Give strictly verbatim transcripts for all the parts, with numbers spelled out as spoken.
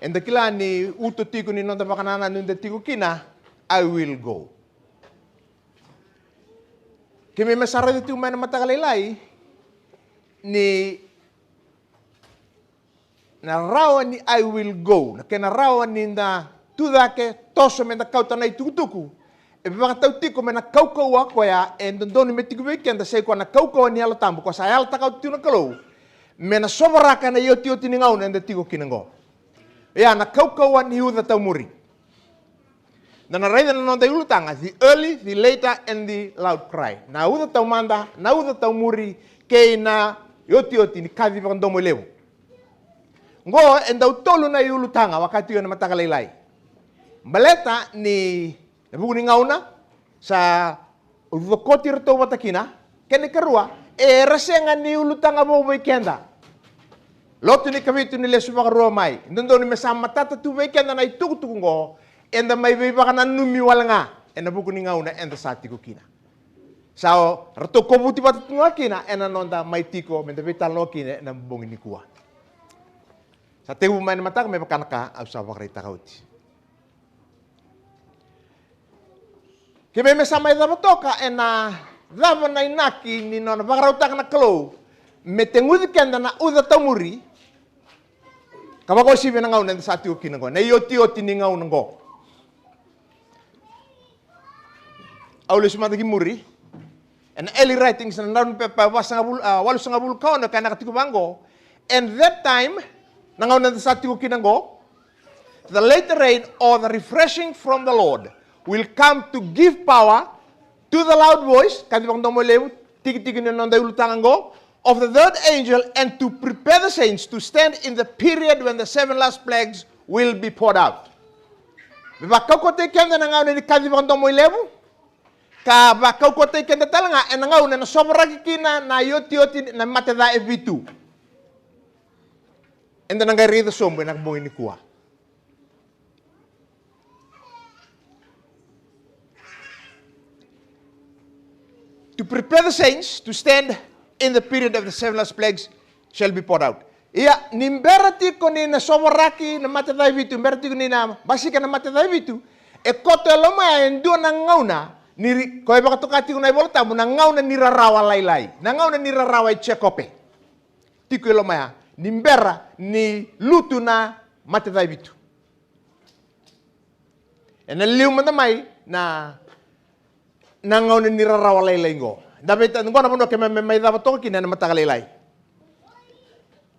Eda kila ni uto tiko ni noda vakanananu eda tiko kina, "I will go." Keimami sa raica tiko mai na mataka lailai ni na rawa ni "I will go", na kena rawa ni da tucake, toso me da kauta na itukutuku, e vakatau tiko mai na kaukauwa koya e dodonu me tiko vei keda, sa i koya na kaukauwa ni Yalo Tabu, koya sa yalataka oti tiko na Kalou me na sovaraka na iotioti ni gauna eda tiko kina oqo. Ia na kaukauwa ni uca taumuri. Da na raica na noda iulutaga, the early, the later, and the loud cry. Na uca taumada, na uca taumuri, kei na iotioti ni kaci vakadomo e levu. Oqo e dau tolu na iulutaga, vaka tiko ena mataka lailai. Baleta ni na vuku ni gauna sa cokoti iratou vata kina. Kena ikarua, era sega ni ulutaga vou vei keda. Lotu ni Kavitu ni Lesu Vakarua Mai, dodonu me sa matata tu vei keda na itukutuku oqo, eda mai veivakananumi wale ga ena vuku ni gauna eda sa tiko kina. Sa ratou kovuti vata tu ga kina ena noda mai tiko me da veitalanoa kina ena bogi nikua. Sa tekivu mai na mataka me vaka na ka au sa vakaraitaka oti. Keimami sa mai cava toka ena cava na inaki ni nona vakarautaka na Kalou me teguci keda na uca taumuri, ka vakauasivi ena gauna eda sa tiko kina oqo, na iotioti ni gauna oqo. Au lesu mada ki muri ena Early Writings, na Drau ni Pepa vasagavulu, a, walusagavulu ka ono, ka na ka tiko vaqo. And that time, na gauna eda sa tiko kina oqo, the latter rain or the refreshing from the Lord will come to give power to the loud voice, kaci vakadomo levu, tikitiki ni noda iulutaga oqo, of the third angel, and to prepare the saints to stand in the period when the seven last plagues will be poured out. Me vakaukauwataki keda na gauna ni kaci vakadomo levu, ka vakaukauwataki keda tale ga ena gauna ena sovaraki kina na iotioti na mate ca e vitu. Eda na qai raica sobu ena bogi nikua. To prepare the saints to stand in the period of the seven last plagues shall be poured out. Ia, ni bera tiko ni na sovaraki na mate ca e vitu, bera tiko ni na basika na mate ca e vitu, e koto e loma ya e dua na gauna, ni ri-, ko e vakatoka tiko na iVola Tabu, na gauna ni rarawa lailai, na gauna ni rarawa i Jekope. Tiko e loma ya, ni bera ni lutu na mate ca e vitu. Ena liu mada mai na, na gauna ni rarawa lailai oqo. Da vei ta-, oqo na vanua keimami mai cava toka kina ena mataka lailai.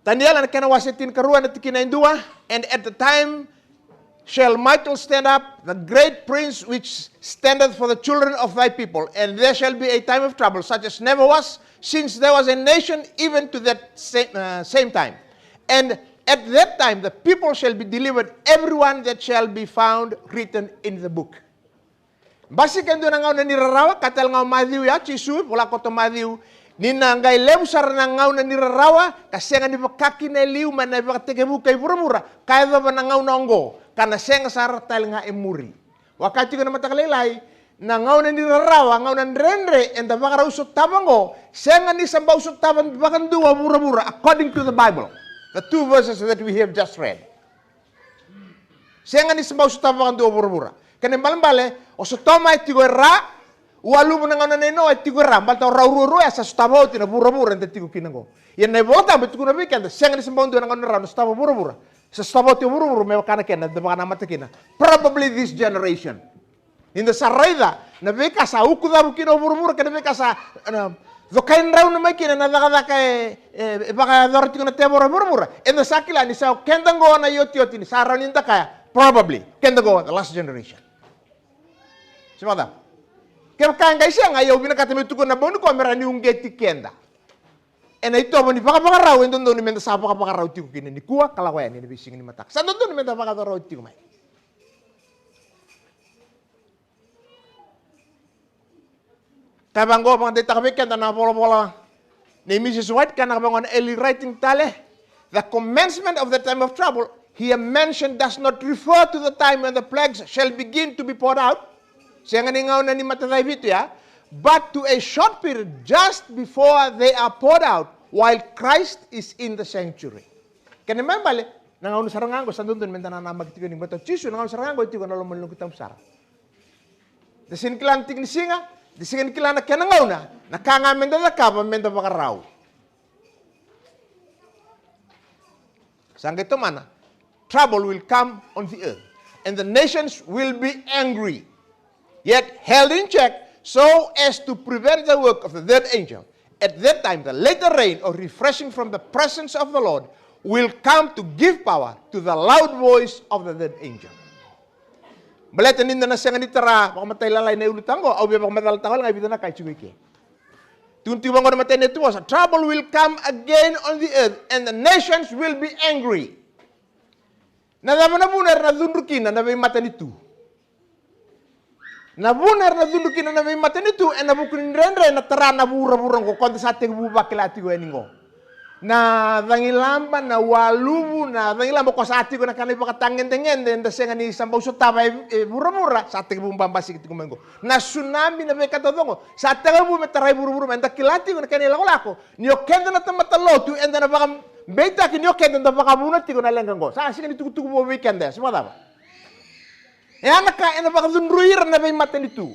Taniela na kena wase tinikarua na tikina e dua, and at the time shall Michael stand up, the great prince which standeth for the children of thy people, and there shall be a time of trouble such as never was since there was a nation even to that same, uh, same time. And at that time the people shall be delivered, everyone that shall be found written in the book. Basika e dua na gauna ni rarawa, ka tale ga o Maciu ya, Jisu, vola koto Maciu, ni na qai levu sara na gauna ni rarawa, ka sega ni vaka kina e liu mai na ivakatekivu kei vuravura, ka yacova na gauna oqo, ka na sega sara tale ga e muri. Vaka tiko na mataka lailai, na gauna ni rarawa, gauna dredre eda vakarau sotava oqo, sega ni sa bau sotava vakadua o vuravura, according to the Bible. The two verses that we have just read. Sega ni sa bau sotava vakadua o vuravura. Kena ibalebale, o Sotoma e tiko e ra, waluvu na gauna nei Noa e tiko e ra, baleta o rau ruarua ya sa sotava oti na vuravura eda tiko kina oqo. Ia na iVola Tabu e tukuna vei keda, sega ni sa bau dua na gauna ni rarawa na sotava o vuravura. Sa sotava oti o vuravura me vaka na kena, da vakanamata kina. Probably this generation. Ni da sa raica na veika sa ukucavu kina o vuravura, kei na veika sa, na, cokai drauna mai kina na cakacaka e, e, e vakayacora tiko na tevoro e vuravura. Eda sa kila ni sa o keda oqo na iotioti ni sa rawa ni da kaya, probably, keda oqo, the last generation. Se vakacava? Kevaka e qai sega, ia au vinakata meu tukuna na bogi nikua me rawa ni uqeti keda ena itovo ni vakavakarau e dodonu meda sa vakavakarau tiko kina nikua, ka lako yani ena veisiga ni mataka. Sa dodonu meda vakavakarau tiko mai. Ka vaqo, vakadeitaka vei keda na volavola nei Missus White, ka na vaqo na Early Writing tale. The commencement of the time of trouble here mentioned does not refer to the time when the plagues shall begin to be poured out. Sega ni gauna ni mate ca e vitu ya, but to a short period just before they are poured out while Christ is in the sanctuary. Kena ibalebale, Na gauna sara ga oqo sa dodonu meda nanamaki tiko ni, baleta o Jisu na gauna sara ga oqo e tiko ena loma ni loqi tabu sara. Da sega ni kila na tiki ni siga, da sega ni kila na kena gauna, na ka ga meda cakava meda vakarau. Sa qai tomana, trouble will come on the earth, and the nations will be angry, yet held in check so as to prevent the work of the third angel. At that time, the latter rain, or refreshing from the presence of the Lord, will come to give power to the loud voice of the third angel. Baleta ni da na sega ni tara vakamatailalai na ulutaga oqo, au via vakamacalataka wale ga e vica na ka e tiko i ke. Tukuni tiko vaqo na imatai ni yatuvosa, trouble will come again on the earth, and the nations will be angry. Na cava na vuna era na cudru kina na veimatanitu? Na vuna era na cudru kina na veimatanitu ena vuku ni dredre na tara na vuravura oqo, ko da sa tekivu vakila tiko yani oqo. Na cagilaba, na waluvu, na cagilaba ko sa tiko na kena ivakatagedegede, eda sega ni sa bau sotava e, e vuravura, sa tekivu babasiki tiko mai oqo. Na tsunami, na veika taucoko sa tekivu me tarai vuravura, meda kila tiko na kena ilakolako ni o keda na tamata lotu eda na vakabeitaki ni o keda da vakavuna tiko na leqa oqo. Sa sega ni tukutuku vou vei keda, se vakacava? E a na ka ena vakacudrui ira na veimatanitu.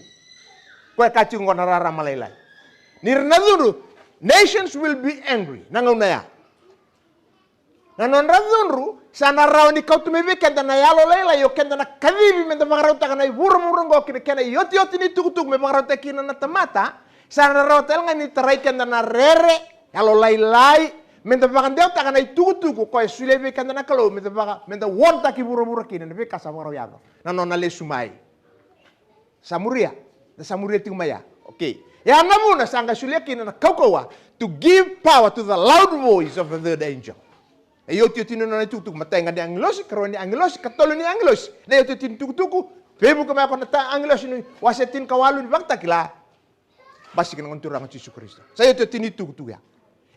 Koya e kaya tiko oqo na rarama lailai. Ni ra na cudru, nations will be angry. Na gauna ya, na nodra cudru sa na rawa ni kauta mai vei keda na yalo lailai, o keda na kacivi meda vakarautaka na ivuravura oqo kei na kena iotioti ni tukutuku me vakarautaki kina na tamata. Sa na rawa tale ga ni tarai keda na rere, yalo lailai, meda vakadewataka na itukutuku koya e solia vei keda na Kalou, meda vaka, meda warn-taki vuravura kina na veika sa vakarau yaco, na nona lesu mai. Sa muria, da sa muria tiko mai ya. Okay. E a na vuna sa qai solia kina na kaukauwa, to give power to the loud voice of the third angel. E iotioti ni nona itukutuku, matai ga ni agilosi, karua ni agilosi, katolu ni agilosi. Na iotioti ni tukutuku, veivuke mai ko na ta agilosi ni wase tinikawalu ni Vakatakila. Basika na Gone Turaga o Jisu Karisito. Sa iotioti ni tukutuku ya.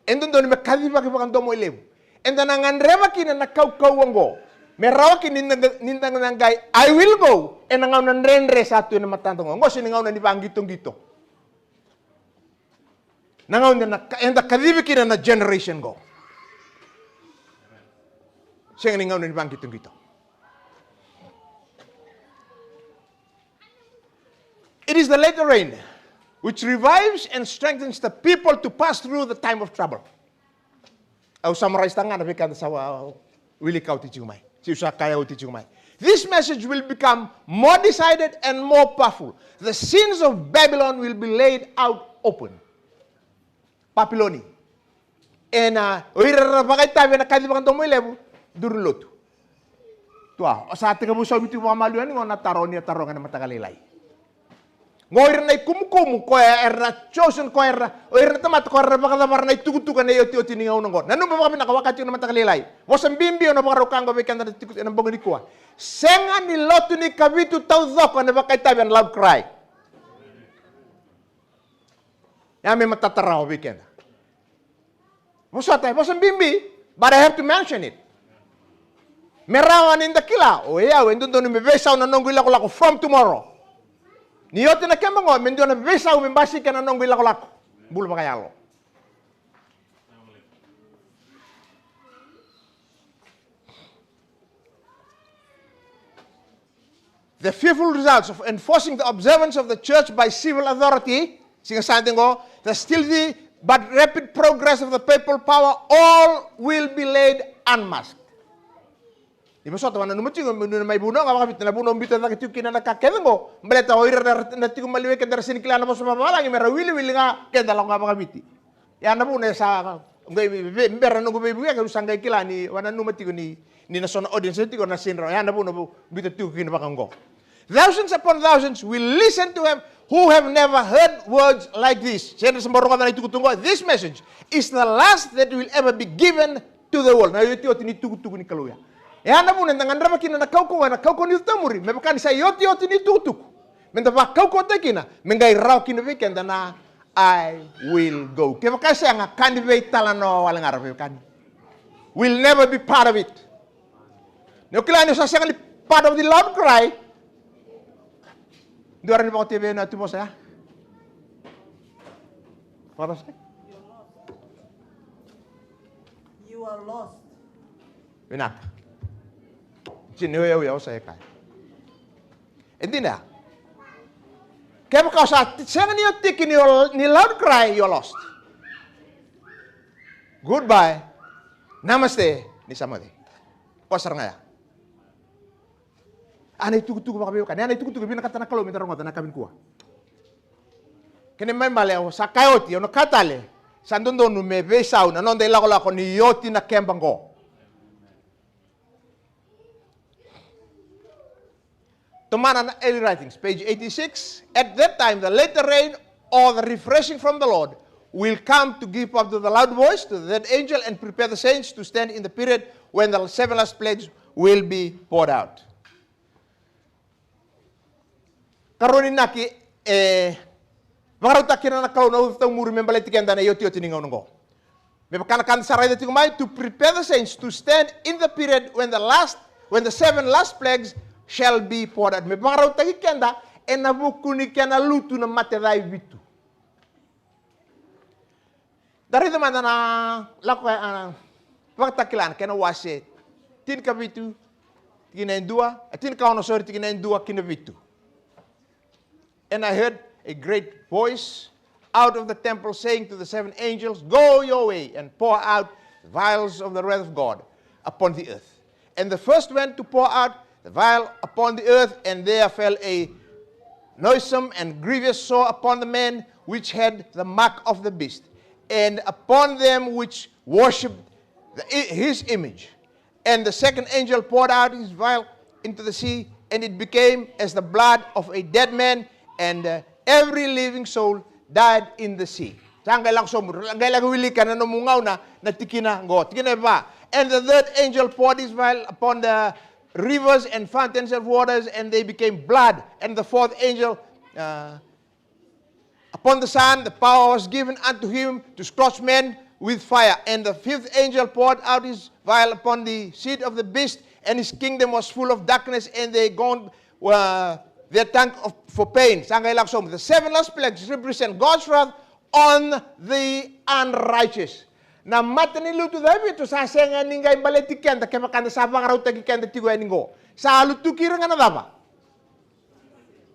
E dodonu me kacivaki vakadomo e levu. Eda na gadreva kina na kaukauwa oqo me rawa kina ni da, ni da na qai I will go ena gauna dredre sa tu ena matada oqo. Oqo sega ni gauna ni vaqitoqito. Na gauna eda na, eda kacivi kina na generation oqo. Sega ni gauna ni vaqitoqito. It is the latter rain which revives and strengthens the people to pass through the time of trouble. Au summarize-taka ga na veika da sa wilika oti tiko mai, se au sa kaya oti tiko mai. This message will become more decided and more powerful. The sins of Babylon will be laid out open. Papiloni. Ena, o ira era vakaitavi ena kaci vakadomo e levu, duru ni lotu. Tua, o sa tekivu saumi tu vakamalua yani oqo na taro ni a taroga ena mataka lailai. Oqo ira na ikumukumu koya era na chosen, koya era, o ira na tamata koya era vakacavara na itukutuku ena iotioti ni gauna oqo. Nanuma vakavinaka, au a kaya tiko na mataka lailai. Vosa bibi au na vakarau kaya oqo vei keda na tiko ena bogi nikua. Sega ni lotu ni Kavitu taucoko ena vakaitavi ena loud cry. Ya me matata rawa vei keda. Vosota, e vosa bibi, but I have to mention it. Me rawa ni da kila, o yau e dodonu me veisau na noqu ilakolako from tomorrow. Ni oti na keba oqo, me dua na veisau me basika na noqu ilakolako. Bula vakayalo. The fearful results of enforcing the observance of the church by civil authority, siga Sade oqo, the stealthy but rapid progress of the papal power, all will be laid unmasked. Ni vosota, au nanuma tiko, me nuna mai vunau ga vakaviti, na vunau biuta cake tiko kina na ka kece oqo, baleta o ira na, na tiko maliwai keda ra sega ni kila na vosa vavalagi, me ra wiliwili ga, keda lako ga vakaviti. Ya na vuna e sa qai ve-, bera noqu veivuke, au sa qai kila ni, au nanuma tiko ni, ni na so na audience tiko na sidra. Ya na vuna au biuta tiko kina vaka oqo. Thousands upon thousands will listen to him who have never heard words like this. Sidra sa bau rogoca na itukutuku oqo, this message is the last that will ever be given to the world. Na iotioti ni tukutuku ni Kalou ya. Ya na vuna eda gadreva kina na kaukauwa, na kaukauwa ni Yalo Tabu, me vaka ni sa iotioti ni tukutuku. Meda vakaukauwataki kina, me qai rawa kina vei keda na I will go. Kevaka e sega, ka ni veitalanoa wale ga ra veiwekani. We'll never be part of it. Ni o kila ni o sa sega ni part of the loud cry. Dua rawa ni vakaotia vei au na yatuvosa ya? Vakatosa? You are lost. Vinaka. Tini, o yau, o yau sa e kaya. E dina ya. Kevaka o sa ti-, sega ni o tiki ni o, ni loud cry, you're lost. Goodbye. Namaste. Ni sa moce. Ko sara ga ya. A na itukutuku vakaveiwekani. A na itukutuku vinakata na Kalou me da rogoca na yakavi nikua. Kena ibalebale au sa kaya oti, au na kaya tale. Sa dodonu me veisau na noda ilakolako ni oti na keba qo. Tomana na Early Writings, page eighty-six. At that time, the latter rain or the refreshing from the Lord will come to give up to the loud voice to the dead angel and prepare the saints to stand in the period when the seven last plagues will be poured out. Karua ni inaki e vakarautaka kina na Kalou na uca taumuri me baleti keda na iotioti ni gauna oqo. Me vaka na ka da sa raica tiko mai, to prepare the saints to stand in the period when the last, when the seven last plagues shall be poured out. Me vakarautaki keda ena vuku ni kena lutu na mate ca e vitu. Da raica mada na Lako, a, Vakatakila na kena wase tinikavitu, tikina e dua, a, tinikaono, sorry, tikina e dua ki na vitu. And I heard a great voice out of the temple saying to the seven angels, "Go your way and pour out the vials of the wrath of God upon the earth." And the first went to pour out the vial upon the earth, and there fell a noisome and grievous sore upon the man which had the mark of the beast, and upon them which worshipped the, i-, his image. And the second angel poured out his vial into the sea, and it became as the blood of a dead man, and, uh, every living soul died in the sea. Sa qai lako sobu, qai lako wilika na nomu gauna na tikina qo. Tikina e va. And the third angel poured his vial upon the rivers and fountains of waters, and they became blood. And the fourth angel, uh, upon the Son, the power was given unto him to scorch men with fire. And the fifth angel poured out his vial upon the seat of the beast, and his kingdom was full of darkness, and they groaned, uh, their tongue of, for pain. Sa qai lako sobu. The seven last plagues represent God's wrath on the unrighteous. Na mate ni lutu ca e vitu sa sega ni qai baleti keda kevaka da sa vakarautaki keda tiko yani qo. Sa lutuki ira ga na cava?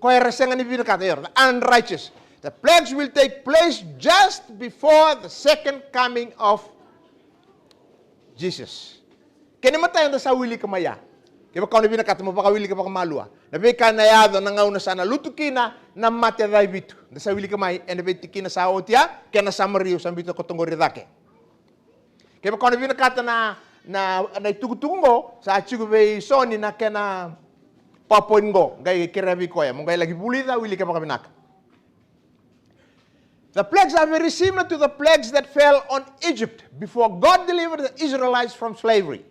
Ko era sega ni vinakata, ira, the unrighteous. The plagues will take place just before the second coming of Jesus. Kena imatai eda sa wilika mai ya. Kevaka o na vinakata mo vakawilika vakamalua na veika na yaco na gauna sa na lutu kina na mate ca e vitu. Da sa wilika mai ena veitikina sa oti ya, kena summary au sa biuta koto qori cake. Kevaka o na vinakata na, na, na itukutuku qo, sa tiko vei Soni na kena PowerPoint qo, qai kerea vei koya mo qai laki vulica, wilika vakavinaka. The plagues are very similar to the plagues that fell on Egypt before God delivered the Israelites from slavery.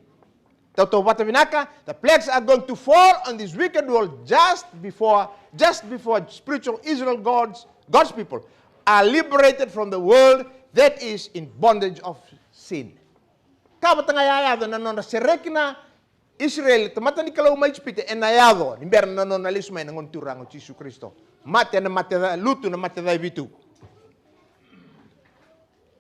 Tautauvata vinaka, the plagues are going to fall on this wicked world just before, just before spiritual Israel, God's, God's people are liberated from the world that is in bondage of sin. Ka vata ga ya yaco na nodra sereki na Isireli, tamata ni Kalou mai Ijipita, ena yaco ni bera na nona lesu mai na Gone Turaga o Jisu Karisito. Mate na mate ca, lutu na mate ca e vitu.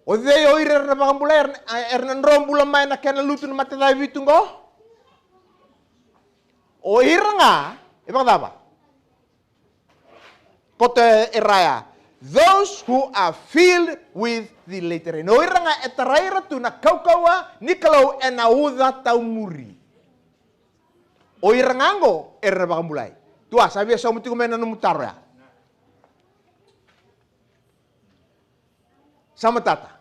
O cei o ira era na vakabulai, era na, era na dro bula mai na kena lutu na mate ca e vitu qo? O ira ga e vakacava? Koto e raya, those who are filled with the latter rain. O ira ga e tarai ira tu na kaukauwa ni Kalou ena uca taumuri. O ira ga qo era na vakabulai. Tua, sa via sauma tiko mai na nomu taro ya. Sa matata.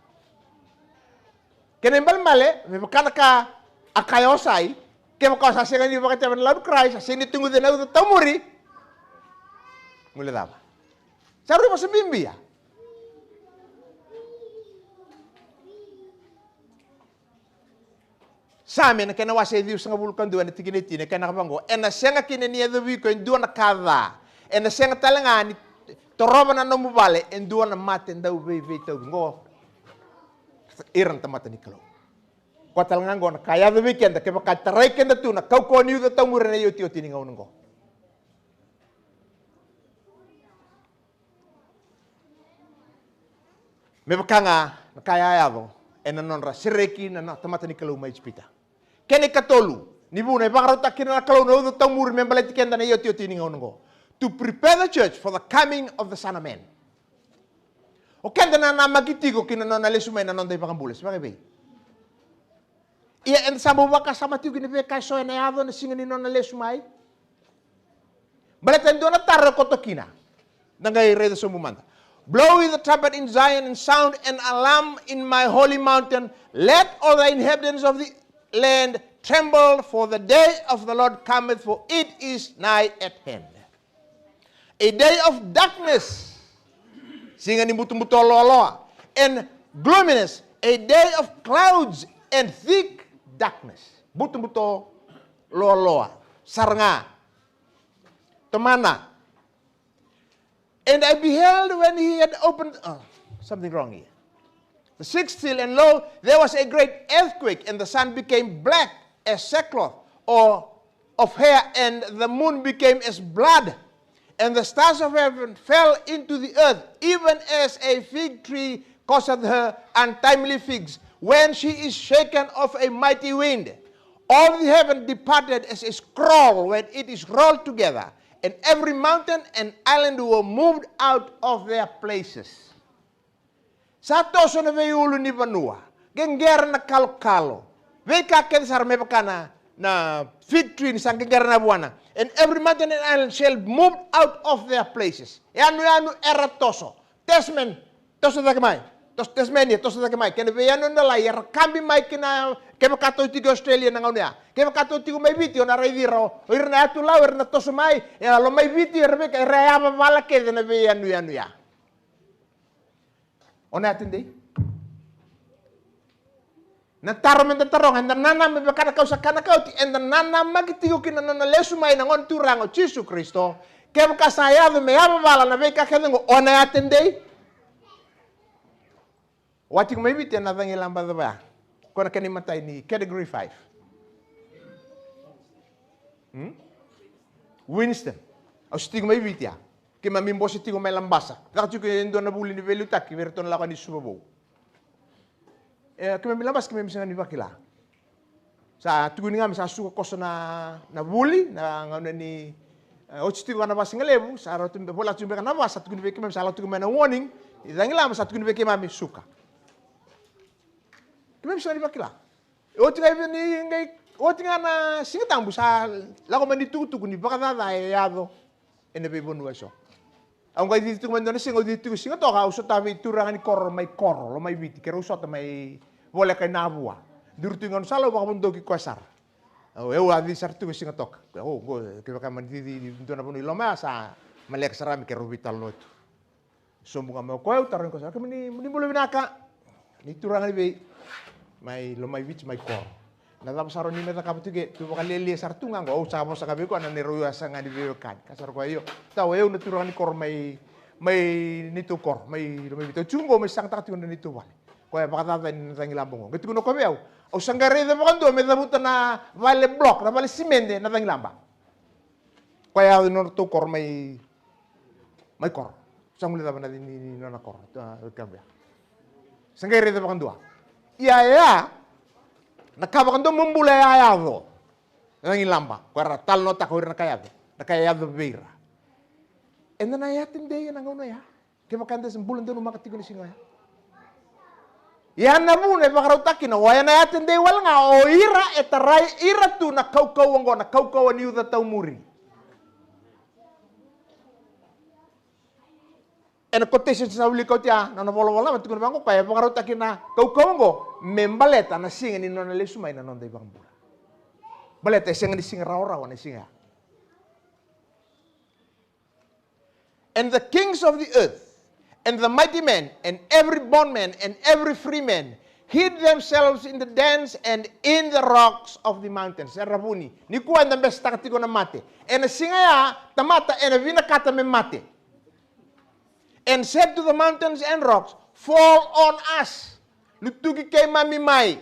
Kena ibalebale, me vaka na ka a kaya o Sai, kevaka o sa sega ni vakateva na loud cry, sa sega ni tuguce na uca taumuri. Gule cava? Sa rui vosa bibi ya. Same na kena wase e ciwasagavulu ka dua ena tikina e tini, e kaya na ka vaqo, ena sega kina ni yacovi iko e dua na ka ca, ena sega tale ga ni torova na nomu vale e dua na mate dau veiveitauvi qo. Ira na tamata ni Kalou. Koya tale ga qo na ka yaco vei keda kevaka tarai keda tu na kaukauwa ni uca taumuri ena iotioti ni gauna qo. Me vaka ga na ka ya yaco ena nodra sereki na, na tamata ni Kalou mai Ijipita. Kena ikatolu, Ni vuna e vakarautaka kina na Kalou na uca taumuri me baleti keda na iotioti ni gauna oqo. To prepare the church for the coming of the Son of Man. O keda na namaki tiko kina nona lesu mai na noda iVakabula, se vakaevei? Ia eda sa bau vakasama tiko kina veika eso ena yaco na siga ni nona lesu mai. Baleta e dua na taro e koto kina. Da qai raica sobu mada. Blow the trumpet in Zion and sound an alarm in my holy mountain. Let all the inhabitants of the land tremble, for the day of the Lord cometh, for it is nigh at hand. A day of darkness, siga ni butobuto loaloa, and gloominess, a day of clouds and thick darkness. Butobuto loaloa sara ga. Tomana. And I beheld when he had opened, oh, something wrong here. The sixth seal, and lo, there was a great earthquake, and the sun became black as sackcloth, or of hair, and the moon became as blood, and the stars of heaven fell into the earth, even as a fig tree causeth her untimely figs, when she is shaken of a mighty wind. All the heaven departed as a scroll when it is rolled together, and every mountain and island were moved out of their places. Sa toso na veiulu ni vanua, qeqera na kalokalo, veika kece sara me vaka na, na fig tree ni sa qeqera na vuana. And every mountain and island shall move out of their places. Yanuyanu era toso. Tasman, toso cake mai. Tos-, Tasmania, toso cake mai. Kena veiyanuyanu lalai era kabi mai kina, kevaka tou tiko Australia na gauna ya. Kevaka tou tiko mai Viti, o na raici ira, o ira na yatu Lau era na toso mai, e a Lomaiviti era veika, era yavavala kece na veiyanuyanu ya. O na yatedei? Na taro meda taroga, eda nanamaki, me vaka na ka au sa kaya na ka oti, eda nanamaki tiko kina na nona lesu mai na Gone Turaga o Jisu Karisito. Kevaka sa yaco me yavavala na veika kece oqo, o na yatedei? O a tiko mai Viti ena cagilaba cava ya? Ko na kena imatai ni category five. Hmm? Winston. Au se tiko mai Viti ya. Keimami bose tiko mai Labasa. Caka tiko e dua na vuli ni veiliutaki vei iratou na lako yani Suva Vou. E, keimami Labasa, keimami sega ni vakila. Sa tukuni ga me sa suka koso na, na vuli, na gauna ni, e, oti tiko ga na vakasigalevu, sa rauta me vola tu beka na vasa, sa tukuni vei keimami, sa lako tiko mai na warning, ni cagilaba sa tukuni vei keimami suka. Keimami sega ni vakila. E oti ga i vei ni qai, oti ga na Siga Tabu sa lako mai ni tukutuku ni vakacaca e yaco ena veivanua eso. Au qai cici tiko mai dua na siga, au cici tiko Sigatoka, au sota vei turaga ni koro mai Koro, Lomaiviti, keirau sota mai voleka i Navua. Duri tu i gaunisala, au vakavodoki koya sara. Au, au a cici sara tiko Sigatoka. Au, qo, kevaka mani cici dua na vanua i loma ya sa maleka sara me keirau veitalanoa tu. Sobu ga mai o koya, au tarogi koya sara, kemuni, muni bula vinaka. Ni turaga ni vei? Mai Lomaiviti, mai Koro. Na cava sara o ni mai cakava tu ke? Tu vakalialia sara tu ga qo, au sa vosa ga vei koya na neirau yasaga ni veiwekani. Kaya sara o koya, io. Tau, o yau na turaga ni koro mai, mai neitou koro, mai Lomaiviti. Au tiko qo mai sagataka tiko na neitou vale. Koya e vakacaca ni na cagilaba qo. Qai tukuna o koya vei au, au sa qai raica vakadua me cavuta na vale block, na vale simede na cagilaba. Koya e yaco ni nodratou koro mai, mai Koro. Sa guilecava na, ni, ni nona koro. Tou, a, Kabea. Sa qai raica vakadua. Ia, ia, na ka vakadua mo bula e a yaco. Na cagilaba. Koya era talanoataka o ira na ka yaco. Na ka yaco vei ira. Eda na yatedei ena gauna ya. Kevaka eda se bula donumaka tiko ni siga oya. Ia na vuna e vakarautaka kina, o ya na yatedei wale ga o ira e tarai ira tu na kaukauwa oqo, na kaukauwa ni uca taumuri. Ena quotation sa wilika oti ya, na nona volavola, na tukuna vaqo, koya e vakarautaka kina na kaukauwa oqo me baleta na siga ni nona lesu mai na noda iVakabula. Baleta e sega ni siga rawarawa na siga ya. And the kings of the earth, and the mighty men, and every bondman, and every free man, hid themselves in the dens and in the rocks of the mountains. Era vuni. Nikua eda besetaka tiko na mate. Ena siga ya, tamata ena vinakata me mate. And said to the mountains and rocks, fall on us. Lutuki keimami mai,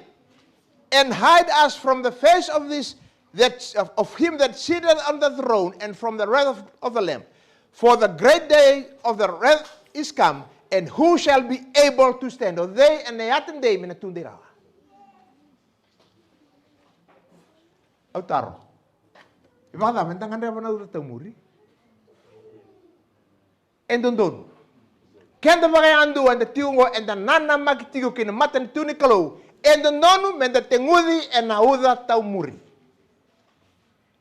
and hide us from the face of this, that, of, of him that sitteth on the throne, and from the wrath of, of the Lamb. For the great day of the wrath is come, and who shall be able to stand? O cei ena yatedei me na tudei rawa? Au taro. E vakacava eda gadreva na uca taumuri? E dodonu. Keda vakayadua eda tiko oqo, eda nanamaki tiko kina matanitu ni Kalou. E dodonu meda teguci ena uca taumuri.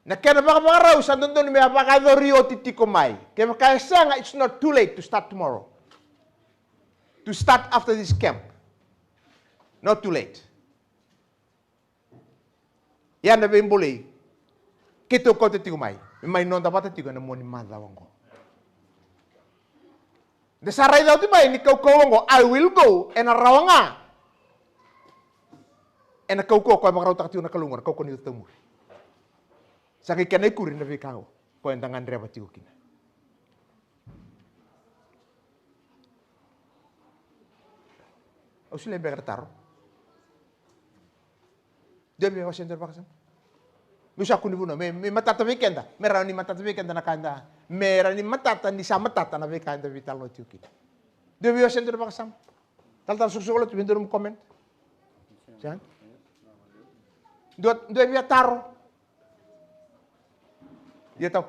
Na kena vakavakarau sa dodonu me a vakayacori oti tiko mai. Kevaka e sega, it's not too late to start tomorrow. To start after this camp. Not too late. Ia na veibolei keitou kauta tiko mai, me mai noda vata tiko ena mua ni macawa oqo. Da sa raica oti mai ni kaukauwa oqo, I will go, ena rawa ga. Ena kaukauwa koya vakarautaka tiko na Kalou oqo, na kaukauwa ni uca taumuri. Sa qai kena ikuri na veika oqo koya eda gadreva tiko kina. Au solia beka na taro. Dua vei wasea dua na vakasama. Meu sa kune vunau me, me matata vei keda, me rawa ni matata vei keda na ka eda, me rawa ni matata ni sa matata na veika eda veitalanoa tiko kina. Dua vei wasea dua na vakasama. Talatala Soqosoqo Lotu, vei dua nomu comment? Sa? Dua, dua via taro. Ia tau.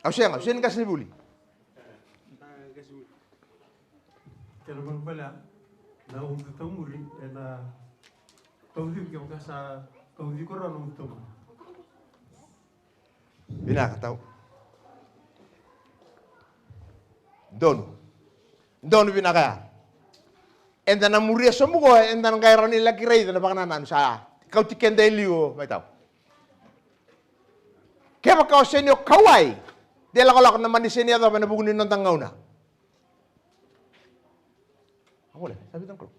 Au sega, au sega ni qasenivuli. Kena ibalebale na uca taumuri ena kauci iko, kevaka sa kauci iko rawa na uca taumuri. Vinaka tau. Donu. Donu vinaka ya. Eda na muria sobu qo, eda na qai rawa ni laki raica na vakanananu sa kauti keda e liu mai tau. Kevaka o sega ni o kauwai, de lakolako na mani sega ni yacova ena vuku ni noda gauna. A vole, sa vica na kaloko?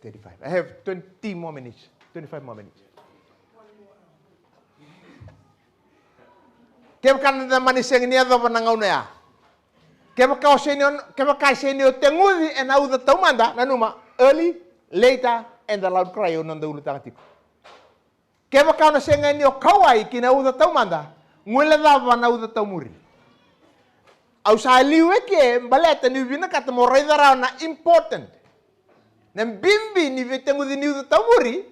Thirty-five. I have twenty more minutes. Twenty-five more minutes. Kevaka na mani sega ni yacova na gauna ya. Kevaka o sega ni, kevaka e sega ni o teguci ena uca taumada, nanuma, early, later, and the loud cry, o noda ulutaga tiko. Kevaka o na sega ni o kauwai ki na uca taumada, guilecava na uca taumuri. Au sa liu eke baleta niu vinakata mo raica rawa na important, na bibi ni veiteguci ni uca taumuri,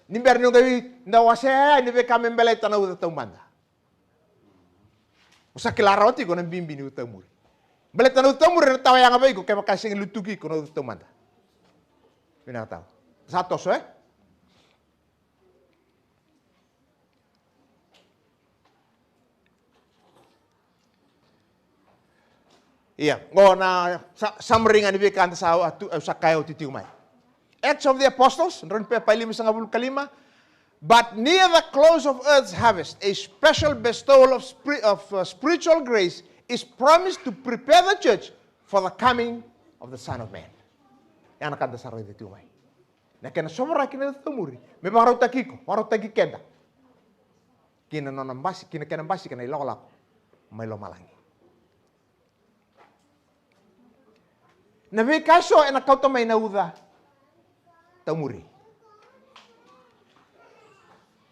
ni bera niu qai dau wasea yani na veika me baleta na uca taumada. O sa kila rawa tiko na bibi ni uca taumuri. Baleta na uca taumuri ena tawa yaga vei iko kevaka e sega ni lutuki iko na uca taumada. Vinaka tau. Sa toso, e? Ia, qo na sa, summary ga ni veika eda sa, au sa kaya oti tiko mai. Acts of the Apostles, drau ni pepa e limasagavulu ka lima. But near the close of earth's harvest, a special bestowal of, spri of uh, spiritual grace is promised to prepare the church for the coming of the Son of Man. Ya na ka eda sa raica tiko mai. Na kena sovaraki na uca taumuri me vakarautaki iko, vakarautaki keda ki na nona basi, ki na kena basika na ilakolako mai lomalagi. Na veika eso ena kauta mai na uca taumuri.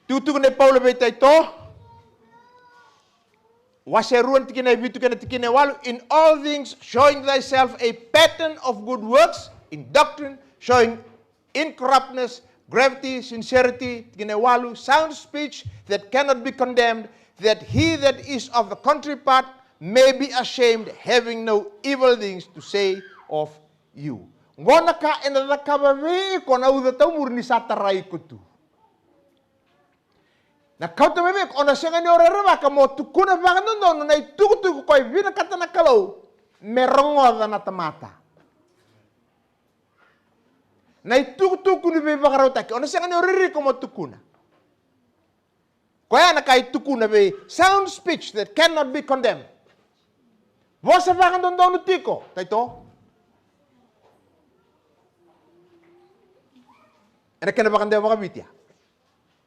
Tukutuku nei Paula vei Taito, wase rua na tikina e vitu kei na tikina e walu, in all things showing thyself a pattern of good works, in doctrine showing incorruptness, gravity, sincerity, tikina e walu, sound speech that cannot be condemned, that he that is of the contrary part may be ashamed, having no evil things to say of you. Qo na ka ena cakava vei iko na uca taumuri ni sa tarai iko tu. Na kauta mai vei iko, o na sega ni o rerevaka mo tukuna vakadodonu na itukutuku ko e vinakata na Kalou me rogoca na tamata. Na itukutuku ni veivakarautaki, o na sega ni o ririko mo tukuna. Koya na ka e tukuna vei, sound speech that cannot be condemned. Vosa vakadodonu tiko, Taito. Ena kena vakadewa vakaviti ya.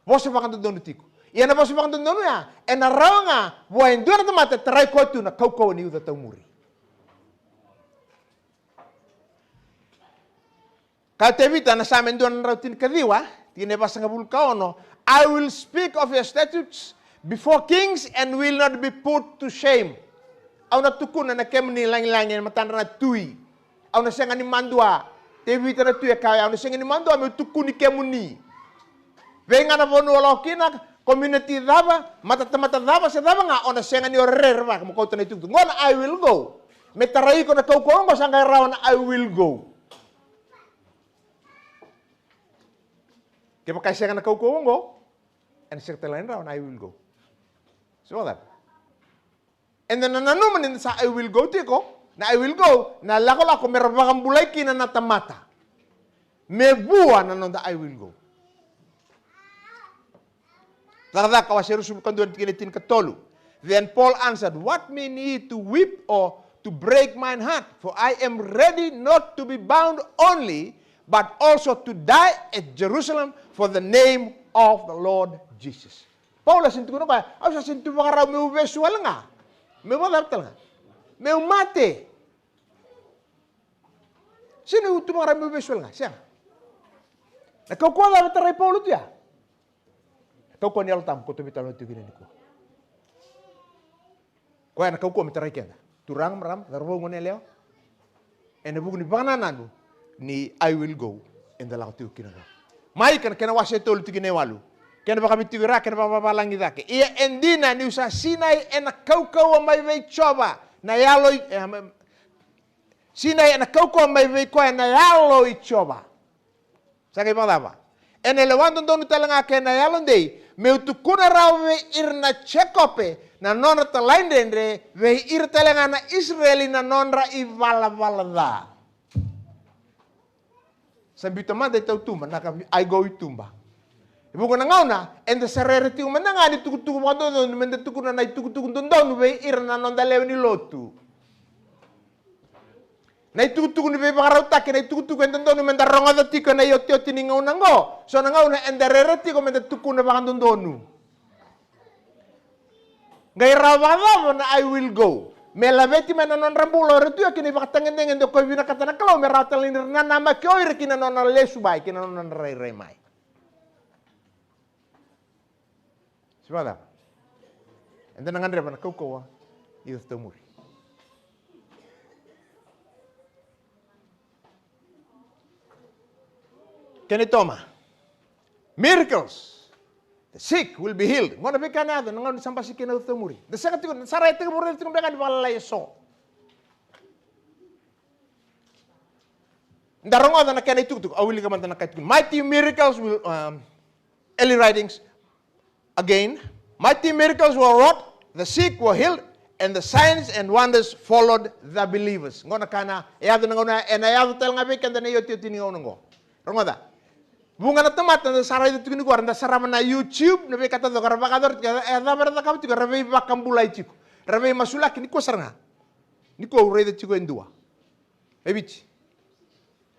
Vosa vakadodonu tiko. Ia na vosa vakadodonu ya ena rawa ga vua e dua na tamata e tarai koya tu na kaukauwa ni uca taumuri. Kaya o Tevita na Same dua na drau tinikaciwa, tikina e vasagavulu ka ono, I will speak of your statutes before kings and will not be put to shame. Au na tukuna na kemuni lagilagi e matadra na tui. Au na sega ni madua. Tevita na tui e kaya, au na sega ni madua meu tukuni kemuni. Vei ga na vanua o lako kina, community cava, matatamata cava se cava ga, o na sega ni o rerevaka mo kauta na itukutuku. Qo na I will go. Me tarai iko na kaukauwa qo sa qai rawa na I will go. Kevaka e sega na kaukauwa qo, ena sega tale ga ni rawa na I will go. So that. Eda na nanuma ni da sa I will go tiko, na I will go na lakolako me ra vakabulai kina na tamata. Me vua na noda I will go. Cakacaka wase ruasagavulu ka dua na tikina e tinikatolu. Then Paul answered, "What mean ye to weep or to break mine heart? For I am ready not to be bound only, but also to die at Jerusalem for the name of the Lord Jesus." Paula sini tukuna o koya, au sa sini tu vakarau meu vesu wale ga. Meu vakacava tale ga? Meu mate. Sini tu vakarau meu vesu wale ga, sega. Na kaukauwa cava e tarai Paula tu ya? Na kaukauwa ni Yalo Tabu, ko tu veitalanoa tiko kina nikua. Koya na kaukauwa me tarai keda. Turaga, marama, cauravou, goneyalewa. Ena vuku ni vakanananu ni I will go, eda lako tiko kina qo. Maika na kena wase e tolu tikina e walu. Kena vakaviti tiko i ra, kena vakavavalagi cake. Ia e dina niu sa sinai ena kaukauwa mai vei Jiova na yalo i, e, ma-, sinai ena kaukauwa mai vei koya na yalo i Jiova. Sa qai vakacava? Ena lewa dodonu tale ga kei na yalodei, meu tukuna rawa vei ira na Jekope na nona talaidredre, vei ira tale ga na Isireli na nodra ivalavala ca. Sa biuta mada i tautuba, na ka I go i tuba. E vuqa na gauna eda sa rere tiko mada ga ni tukutuku vakadodonu, meda tukuna na itukutuku dodonu vei ira na noda lewe ni lotu. Na itukutuku ni veivakarautaki, na itukutuku e dodonu meda rogoca tiko ena iotioti ni gauna oqo. So na gauna eda rere tiko meda tukuna vakadodonu. Qai rawa vakacava na I will go? Me laveti mai na nodra bula o ira tu ya kina ivakatagedegede o koya e vinakata na Kalou me rawa tale ni ra nanamaki o ira kina nona lesu mai, kina nona rairai mai. Se vakacava? Eda na gadreva na kaukauwa ni yaco taumuri. Kena itoma. Miracles. The sick will be healed. Qo na veika na yaco na gauna ni sa basika kina na yaco taumuri. Da sega tiko, sa raica tiko, raica tiko beka ni vakalalai eso. Da rogoca na kena itukutuku, au wilika mada na ka e tukuni. Mighty miracles will, um, early writings again. Mighty miracles were wrought, the sick were healed, and the signs and wonders followed the believers. Qo na ka na, e yaco na gauna, ena yaco tale ga vei keda na iotioti ni gauna oqo. Rogoca. Vuqa na tamata da sa raica tiko nikua, da sarava na YouTube, na veika taucoko era vakayacora tiko, e cava era cakava tiko, era veivakabulai tiko. Era veimasulaki nikua sara ga. Nikua au raica tiko e dua. E Viti.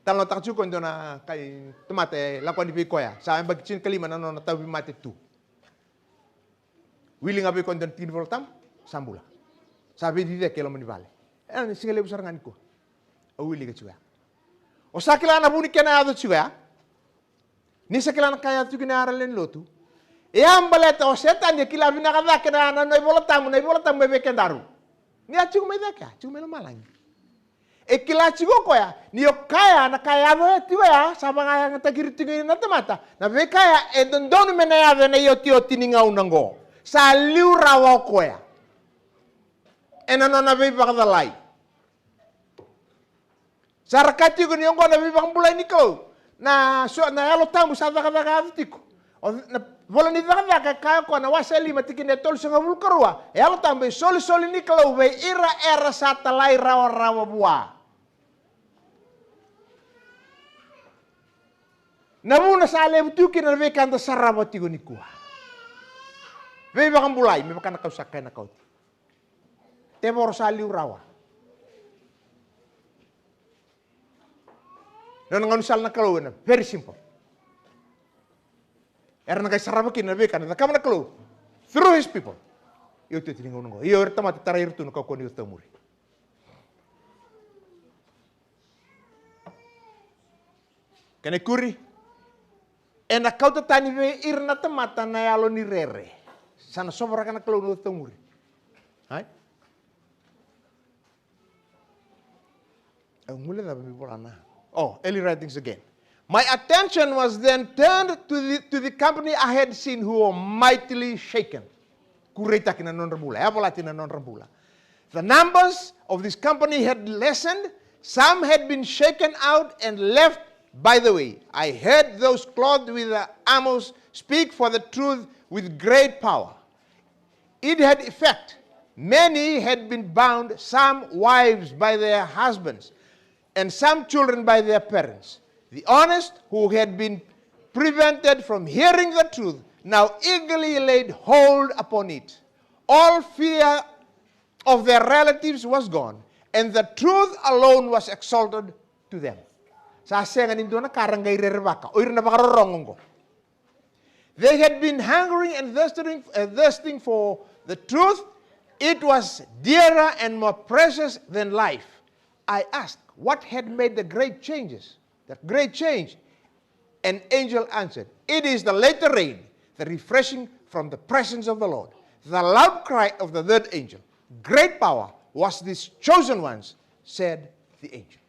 Talanoataka tiko e dua na kai tamata e lako yani vei koya. Sa yabaki tinikalima na nona tauvimate tu. Wili ga vei koya e dua na tiki ni Vola Tabu, sa bula. Sa veiciciyaki e loma ni vale. E na siga levu sara ga nikua. Au wilika tiko ya. O sa kila na vu ni kena yaco tiko ya. Ni sa kila na ka e yaco tiko kina ya na lewe ni lotu. E a baleta o Setani e kila vinaka cake na, na, na iVola Tabu, na iVola Tabu mai vei kedaru. Ni a tiko mai cake, a tiko mai lomalagi. E kila tiko o koya ni o kaya na ka e yaco ya tiko ya, sa vakayagataki ira tiko na tamata. Na veika ya e dodonu me na yaco e na iotioti ni gauna oqo. Sa liu rawa o koya e na nona veivakacalai. Sa ra kaya tiko ni oqo na veivakabulai ni Kalou. Na so, na Yalo Tabu sa cakacaka yaco tiko. O na Vola ni Cakacaka e kaya o koya na wase e lima tikina e tolusagavulu ka rua. E Yalo Tabu e isolisoli ni Kalou vei ira era sa talairawarawa vua. Na vuna sa levu tiko kina na veika eda sarava tiko nikua. Veivakabulai, me vaka na kau sa kaya na kauti. Tevoro sa liu rawa. Na nona gaunisala na Kalou e na very simple. Era na qai sarava kina na veika na cakava na Kalou through his people. Io, io, tini gauna oqo. Io, era tamata tarai ira tu na kaukauwa ni iotioti muri. Kena ikuri, e na kauta tani vei ira na tamata na yalo ni rere. Sa na sovaraka na Kalou na iotioti muri. Ai? Au gule cava mi vola na. Oh, early writings again. My attention was then turned to the, to the company I had seen, who were mightily shaken. Kureitaki na nodra bula, e volati na nodra bula. The numbers of this company had lessened, some had been shaken out and left by the way. I heard those clothed with the armors speak for the truth with great power. It had effect. Many had been bound, some wives by their husbands, and some children by their parents. The honest, who had been prevented from hearing the truth, now eagerly laid hold upon it. All fear of their relatives was gone, and the truth alone was exalted to them. Sa sega ni dua na ka ra qai rerevaka o ira na vakarorogo oqo. They had been hungering and thirsting, uh, thirsting for the truth. It was dearer and more precious than life. I asked what had made the great changes, that great change. An angel answered, "It is the latter rain, the refreshing from the presence of the Lord." The loud cry of the third angel, "Great power was this chosen ones," said the angel.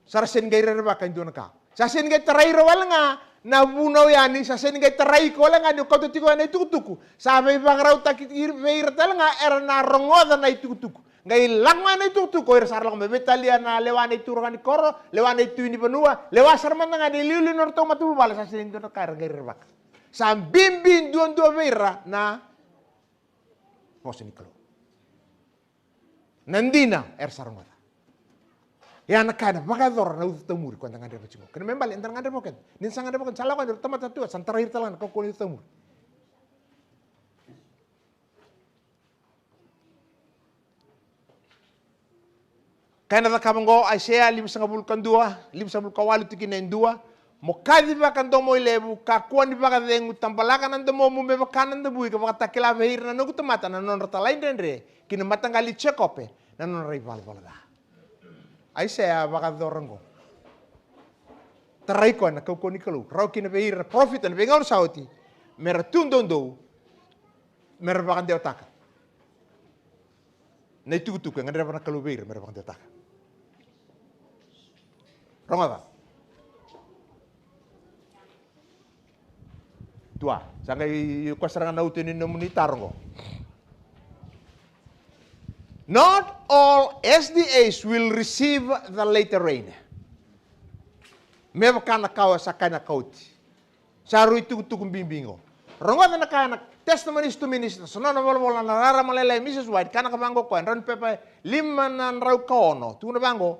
Sa ra sega ni qai rerevaka e dua na ka. Sa sega ni qai tarai ira wale ga na vunau yani, sa sega ni qai tarai iko wale ga ni o kauta tiko yani na itukutuku. Sa veivakarautaki ira, vei ira tale ga era na rogoca na itukutuku. Qai lako ga na itukutuku, o ira sa ra lako mai veitalia na lewa na ituraga ni koro, lewa na itui ni vanua, lewa sara mada ga na iliuliu ni nodratou matavuvale, sa sega ni dua na ka era qai rerevaka. Sa bibi duadua vei ira na vosa ni Kalou. Na dina era sa rogoca. Ia na ka ena vakayacora na uca taumuri ko eda gadreva tiko. Kena me bale eda na gadreva o keda. Ni da sa gadreva o keda, sa lako yani o ira tamata tu, sa na tarai ira tale ga na kaukauwa ni uca taumuri. Ka ena cakava oqo, Aisea limasagavulu ka dua, limasagavulu ka walu tikina e dua. Mo kacivaka domoilevu, kakua ni vakacegu, tabalaka na domomu me vaka na davui, ka vakatakila vei ira na noqu tamata na nodra talaidredre, ki na mataqali i Jekope na nodra ivalavala ca. Aisea vakayacora oqo. Tarai koya na kaukauwa ni Kalou, rawa kina vei ira na parofita na veigauna sa oti, me ra tu doudou, me ra vakadewataka na itukutuku e gadreva na Kalou vei ira me ra vakadewataka. Rogoca. Tua, sa qai koya sara ga na uto ni nomuni taro oqo. Not all S D As will receive the latter rain. Me vaka na kawa sa kai na kauti. Sa rui tukutuku bibi qo. Rogoca na kaya na Testimonies to Ministers, so nona volavola na rarama lailai Missus White, kaya na ka vaqo koya, drau ni pepa lima na drau ka ono, tukuna vaqo,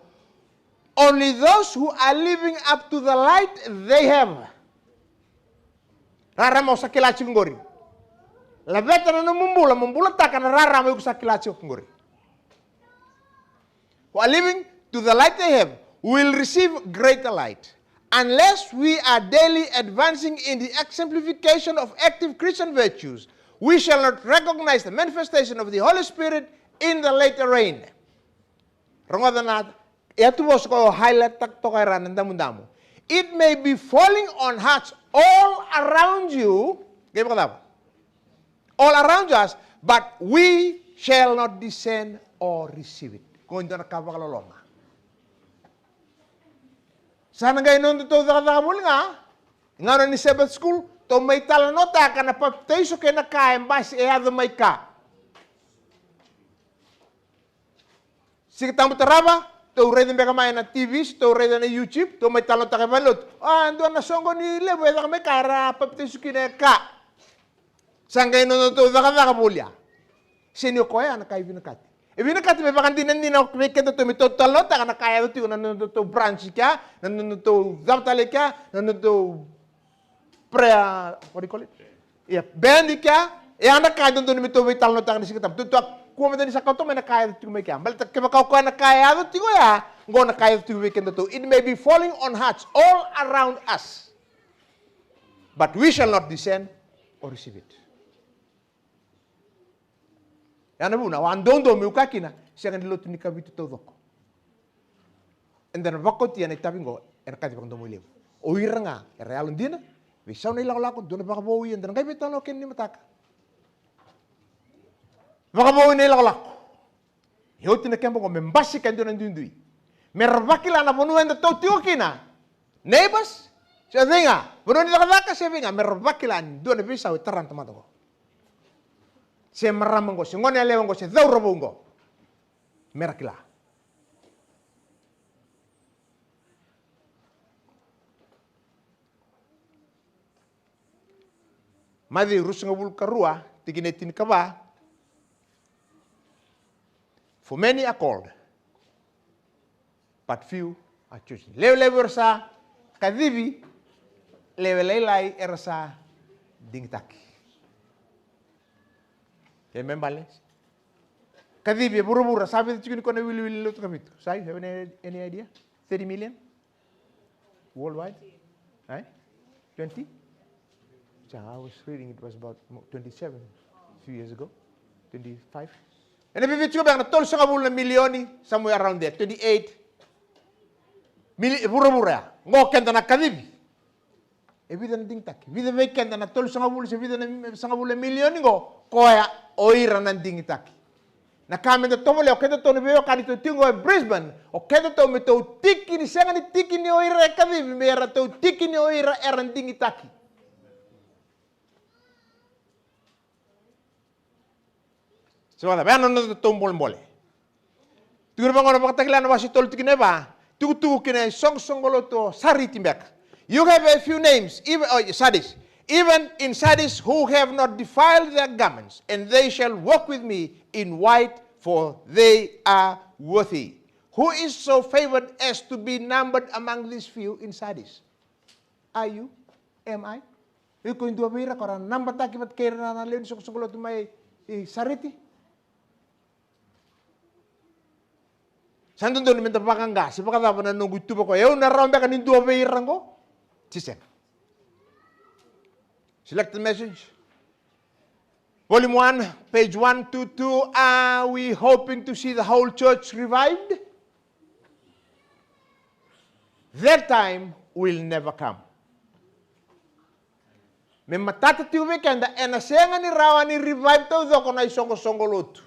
"Only those who are living up to the light they have." Rarama o sa kila tiko qori. Laveta na nomu bula, mo bulataka na rarama iko sa kila tiko qori. Who are living to the light they have will receive greater light. Unless we are daily advancing in the exemplification of active Christian virtues, we shall not recognize the manifestation of the Holy Spirit in the latter rain. Rogoca na yatuvosa ko highlight taka toka era na damudamu. It may be falling on hearts all around you. Qai vakacava? All around us, but we shall not discern or receive it. Ko dua na ka vakaloloma. Sa na qai nodatou cakacaka voli ga, gauna ni Sabbath school, tou mai talanoataka na papitaiso kei na ka e basi e yaco mai ka. Siga Tabu tarava, tou raica beka mai na T V, se tou raica na YouTube, tou mai talanoataka e valelotu. A, dua na soqo ni levu e caka mai ka era papitaiso kina e ka. Sa qai nodatou cakacaka voli ya. Sega ni o koya na ka e vinakati. E vinakati me vakadinadina vei kedatou me tou talanoataka na ka e yaco tiko na nodatou branch kea, na nodatou cava tale kea, na nodatou prayer, what do you call it? Ia, band kea, e a na ka e dodonu me tou veitalanoataka ni Siga Tabu. Tou, tou a kua mada ni sa kauta mai na ka e yaco tiko mai kea. Baleta kevaka o koya na ka e yaco tiko ya, qo na ka e yaco tiko vei kedatou. It may be falling on hearts all around us, but we shall not discern or receive it. Ya na vuna, au a doudou meu kaya kina, sega ni lotu ni kavitu taucoko. Eda na vakaotia na itavi qo ena kaci vakadomoilevu. O ira ga era yalodina, veisau na ilakolako, dua na vakavoui eda na qai veitalanoa kina ni mataka. Vakavoui na ilakolako. E oti na keba qo me basika e dua na duidui. Me ra vakila na vanua eda tou tiko kina. Neighbors, se vei ga, vanua ni cakacaka se vei ga, me ra vakila ni dua na veisau e tara na tamata qo. Se marama qo, se gone yalewa qo, se cauravou qo. Me ra kila. Maciu ruasagavulu ka rua, tikina e tinikava. For many are called, but few are chosen. Lewe levu era sa kacivi, lewe lailai era sa digitaki. E me bale. Kacivi e vuravura, sa vica tiko ni ko na wiliwili lotu ka vitu? Sa, you have any, any idea? Thirty million? Worldwide? Eh? Twenty? Yeah, I was reading it was about mo- twenty-seven a few years ago. Twenty-five. Ena vica tiko beka na tolusagavulu na milioni, somewhere around there, twenty-eight. Mili, vuravura ya. Qo keda na kacivi. E vica na digitaki? Vica vei keda na tolusagavulu se vica na sagavulu na milioni qo, koya o ira na digitaki. Na ka me da tovolea, o kedatou na veiwekani tou tiko qo e Brisbane, o kedatou me tou tiki ni sega ni tiki ni o ira e kacivi, me ratou tiki ni o ira era digitaki. Se vakacava, ya na nodatou bolebole. Tiko na vaqo na Vakatakila na wase tolu tikina e va, tukutuku ki na isoqosoqo lotu o Sariti beka. You have a few names, even, oh, Sardis, even in Sardis, who have not defiled their garments, and they shall walk with me in white, for they are worthy. Who is so favored as to be numbered among these few in Sardis? Are you? Am I? Iko e dua vei ira ko ra nabataki vata kei ira na lewe ni soqosoqo lotu mai i Sariti? Sa dodonu me da vakaqa se vakacava na noqu ituva ko e au na rawa beka ni dua vei ira qo? Se sega. Selected message. Volume one, page one two two. Are we hoping to see the whole church revived? That time will never come. Me matata tiko vei keda, ena sega ni rawa ni revive taucoko na isoqosoqo lotu.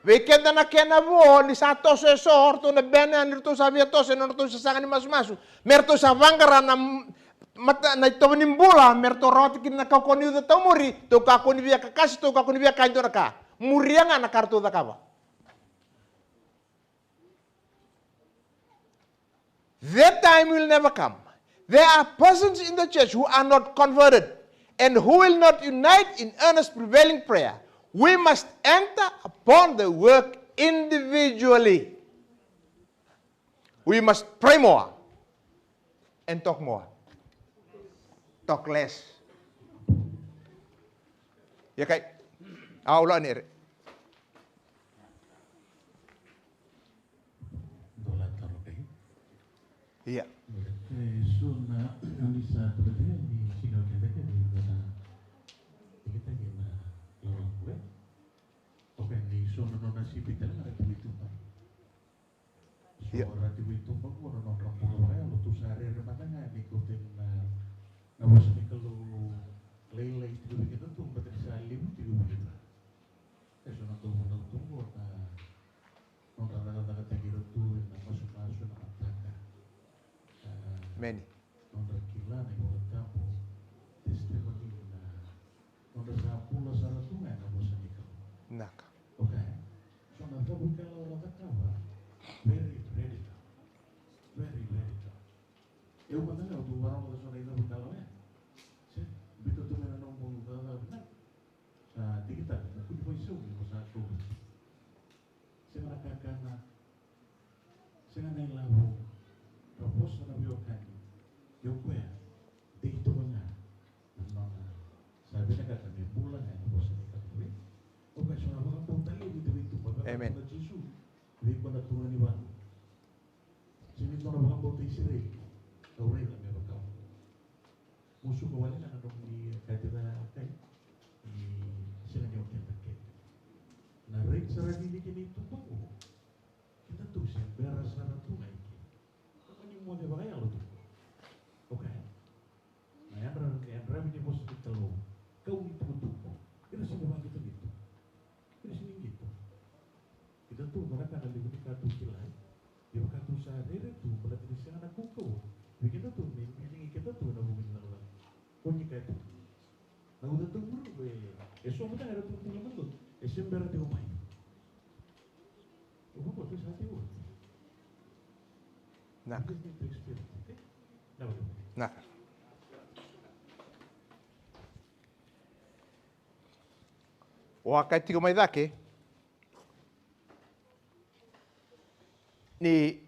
Vei keda na kena vo, ni sa toso e so, o ratou na bene, ni ratou sa via toso ena nodratou sasaga ni masumasu. Me ratou sa vaqara na m-, mata, na itovo ni bula, me ratou rawata kina na kaukauwa ni uca taumuri, tou kakua ni via kakase, tou kakua ni via kaya e dua na ka. Muria ga na ka ratou cakava. That time will never come. There are persons in the church who are not converted and who will not unite in earnest prevailing prayer. We must enter upon the work individually. We must pray more and talk more. Talk less. Ia kai. Au la nere. Dola taro kai. Ia. E so na, na ni sa tokate ni sina o keda ke ni na, ni kita ke na lawa kue. Oke, ni so na nona sipi tale na tui tupa. So ra tiko i tuba qo na nodra bula vakayalo, tou sa rere mada ga ni ko tei na, na vosa ni Kalou lailai tiko vei keda tu, baleta ni sa levu tiko vei ira. E so na dau vunau tu qo na nodra cakacakataki ira tu ena masumasu, na mataka. A, meni. Nodra kila na iVolatabu, testimony na nodra sa bula sara tu ga ena vosa ni Kalou. Naka. Okay. So na cavuikalawa ra cakava, very radical. Very radical. Eu mada ga au tu vakarogoca so na icavuikalawa ya. Se biuta tu mai na nomu cakacaka vinaka. Sa digitaka, mo kua ni vakaisau ni mo sa tu. Sega na kakana, sega na ilavo, ra vosa na veiwekani. Ia o koya dei toka ga na nona sa vinakata me bula ga ena vosa ni Kalou. O koya sa na vakabauta levu ni veituba, vakabauta Jisu vei koya na turaga ni valu. Sega ni dua na vakabauta Isireli au raica me vaka oqo. Mo suka wale ga na nomuni kaya tiko, kai, ni sega ni o keda kece. Na raica sara ni dikeva ni tuba qo. Keda tu se bera sara tu ga i ke. Ka mani moce vakayalo tu. Okay. Na yadra, yadravi ni vosa ni Kalou. Kau ni tukutuku. Ira sega ni vakaqito qito. Ira sega ni qito. Keda tu, na ka na levu ni ka tu kila. Io, Se bera tiko mai. O koya tu sa tiko. Naka. Just need to experience, okay? Naka. Naka. O a kaya tiko mai cake ni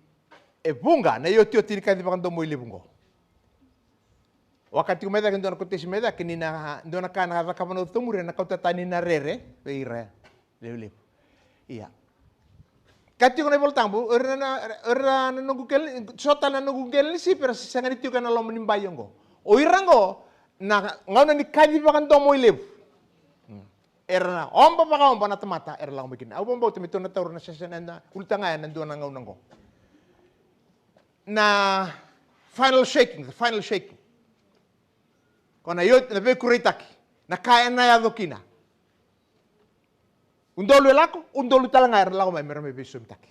e vuqa na iotioti ni kaci vakadomo i levu qo. O a kaya tiko mai cake, dua na kotesi mai cake, ni na dua na ka na cakava na uca taumuri, na kauta tani na rere vei ira levulevu. Ia. Ka tiko na iVolatabu, o ira na, o ira na noqu qele, so tale na noqu qele ni sipi era sega ni tiko ena loma ni bai oqo. O ira oqo na gauna ni kaci vakadomo i levu. Hmm. Era na oba vakaoba na tamata era lako mai kina. Au vakabauta me tou na taura na session ena ulutaga ena dua na gauna oqo. Na final shaking, the final shaking. Ko na io, na veikureitaki, na ka ena yaco kina. Udolu e lako, udolu tale ga era lako mai mera mai veisosomitaki.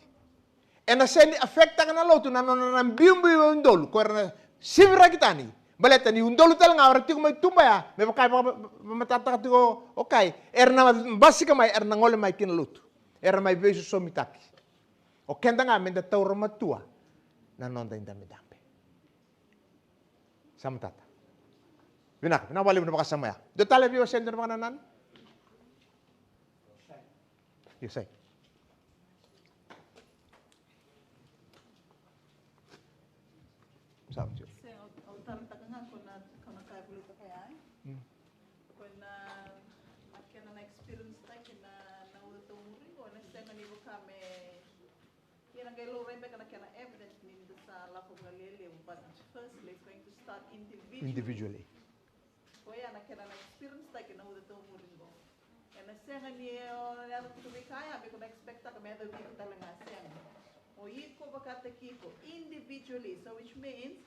Ena sega ni affecttaka na lotu na nona na biubiu e udolu, ko era na siviraki tani. Baleta ni udolu tale ga era tiko mai tuba ya, me vaka e vaka, vaka, vakamatataka tiko o Kai, era na basika mai, era na gole mai kina lotu. Era mai veisosomitaki. O keda ga meda taura matua na noda idabedabe. Sa matata. Vinaka, vinaka vakalevu na vakasama ya. Dua tale vei wasea dua na vakanananu? Io, sai. Sa, io. Se, au, au talataka ga ko na, ko na ka e volitaka ya, e? Mm. Ko na, na kena na experience taki na, na uca taumuri, ko na sega ni vaka me Ia na qai laurai beka na kena evidence ni da sa lako vakalevu, but firstly it's going to start individually. Individually. Koya na kena na experience taki na uca taumuri qo. Ena sega ni o yaco tu vei kaya me ko na expect taka me yaco vei iko tale ga, sega. O iko vakataki iko individually, so which means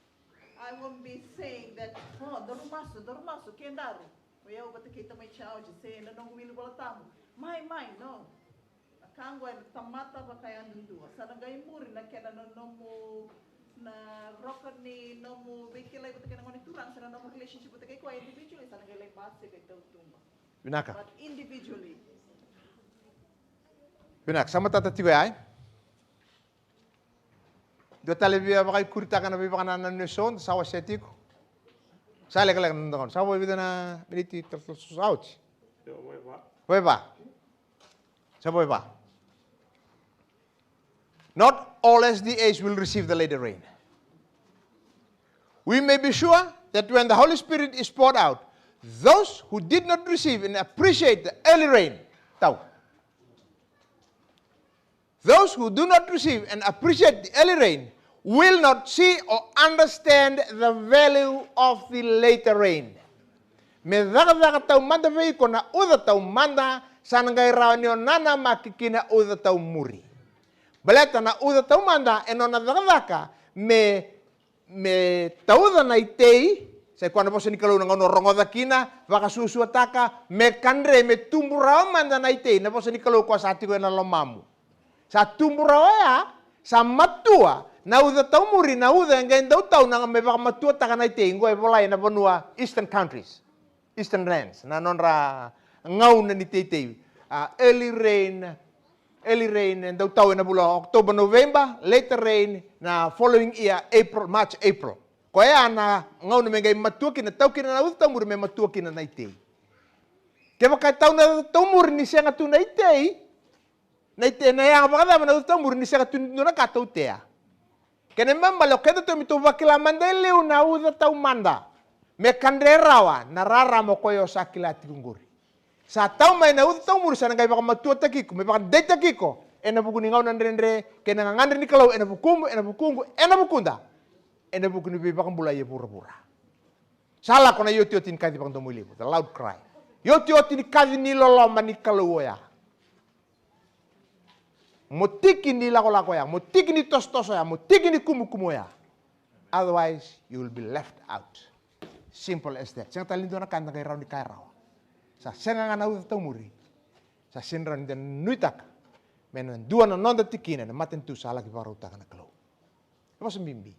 I won't be saying that, oh, daru masu, daru masu, kedaru. O yau vata kei tamai George, se na noqu wili Vola Tabu. Mai, mai, no. Na ka qo e tamata vakayadudua. Sa na qai muri na kena na nomu na roka ni nomu veikilai vata kei na gone turaga, sa na nomu relationship vata kei koya individually, sa na qai lai basika e tautuba. Vinaka. But individually. Vinaka, sa matata tiko ya, e? Dua tale via vakaikuritaka na veivakanananu eso, da sa wasea tiko. Sa lekaleka na noda gauna. Sa vo e vica na miniti, talatala George? Io, vo e va. Vo e va. Sa vo e va. Not all S D As will receive the latter rain. We may be sure that when the Holy Spirit is poured out, those who did not receive and appreciate the early rain, tau. Those who do not receive and appreciate the early rain will not see or understand the value of the later rain. Me cakacaka taumada vei iko na uca taumada, sa na qai rawa ni o nanamaki ki na uca taumuri. Baleta na uca taumada e nona cakacaka me me tauca na itei, sa i koya na vosa ni Kalou na gauna o rogoca kina, vakasuasuataka, me kadre, me tubu rawa mada na itei, na vosa ni Kalou koya sa tiko ena lomamu. Sa tubu rawa oya, sa matua, na uca taumuri, na uca e qai dau tau na me vakamatuataka na itei, qo e volai ena vanua Eastern countries. Eastern lands, na nodra gauna ni teitei. A, early rain, early rain e dau tau ena vula o October, November, later rain na following year, April, March, April. Koya na gauna me qai matua kina, tau kina na uca taumuri me matua kina na itei. Kevaka e tau na uca taumuri ni sega tu na itei, na itei na yaga vakacava na uca taumuri ni sega tu ni dua na ka tautea. Kena ibalebale o keda tou me tou vakila mada e liu na uca taumada. Me kadre rawa na rarama o koya o sa kila tiko qori. Sa tau mai na uca taumuri sa na qai vakamatuataki iko, me vakadeitaki iko ena vuku ni gauna dredre kei na gagadre ni Kalou ena vukumu, ena vukuqu, ena vukuda. Ena vuku ni veivakabulai e vuravura. Sa lako na iotioti ni kaci vakadomoilevu, the loud cry. Iotioti ni kaci ni loloma ni Kalou oya. Mo tiki ni lakolako ya, mo tiki ni tosotoso ya, mo tiki ni kumukumu ya. Otherwise, you will be left out. Simple as that. Sega tale ni dua na ka da qai rawa ni kaya rawa. Sa sega ga na uca taumuri. Sa sega ni rawa ni da nuitaka me na dua na noda tikina ena matanitu sa laki vakarautaka na Kalou. E vosa bibi.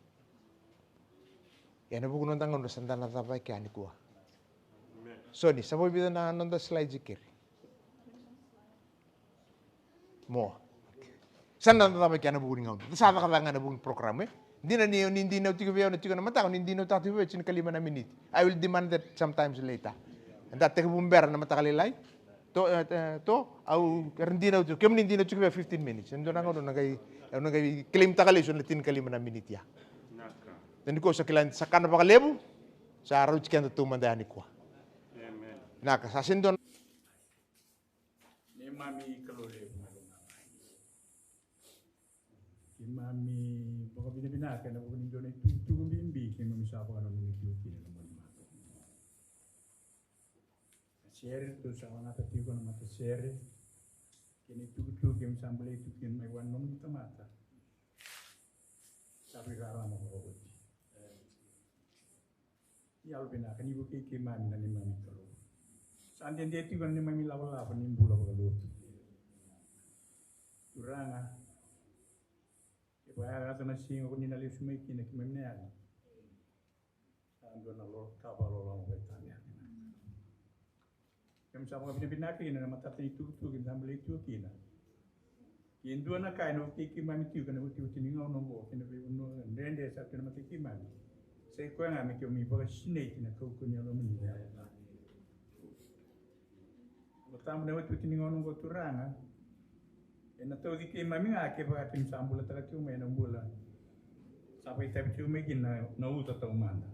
Ia ena vuku ni noda gauna sa da na cava e kea nikua. Soni, sa vo e vica na noda slides i keri. Mo. Sa na cakacaka vei kea na vuku ni gauna. Sa cakacaka ga na vuku ni program, e. Dina ni, ni dinau tiko vei au na tiko na mataka, ni dinau tiko vei au tinikalima na miniti. I will demand that sometimes later. Eda tekivu bera na mataka lailai. To, e, e, to, au, era dinau tiko, kemuni dinau tiko vei au fifteen minutes. Ena dua na gauna, au na qai, au na qai claim taka lesu na tinikalima na miniti ya. Naka. Ena nikua sa kila, sa kana vakalevu, sa rauti keda taumada yani nikua. Amen. Naka, sa sega ni dua na Neimami Kalou levu mai lomalagi. Keimami vakavinavinaka ena vuku ni dua na itukutuku bibi keimami sa vakananumi tiko kina na moni mata. Na sere tou sa lagata tiko na matasere kei na itukutuku keimami sa bolei tiko kina mai vua na nomuni tamata. Sa veirarama vakaoti. Ni yalovinaka ni vukei keimami na neimami Kalou. Sa dede tiko na neimami lavalava ni bula vakalotu. Turaga, kevaka e yaco na siga ko ni na lesu mai kina keimami na yali, sa dua na lo ka vakaloloma vakaitalia. Keimami sa vakavinavinaka kina na matata ni tukutuku keimami sa bolei tiko kina. Ke dua na ka ena vukei keimami tiko ena iotioti ni gauna oqo kei na veivanua dredre sa tu ena mata i keimami, sa i koya ga me keimami vakasinaiti na kaukauwa ni Yalomuni. Yalo Tabu, na iotioti ni gauna oqo Turaga, ena tauci keimami ga kevaka keimami sa bulataka tiko mai ena bula sa vakaitavi tiko mai kina na, na uca taumada.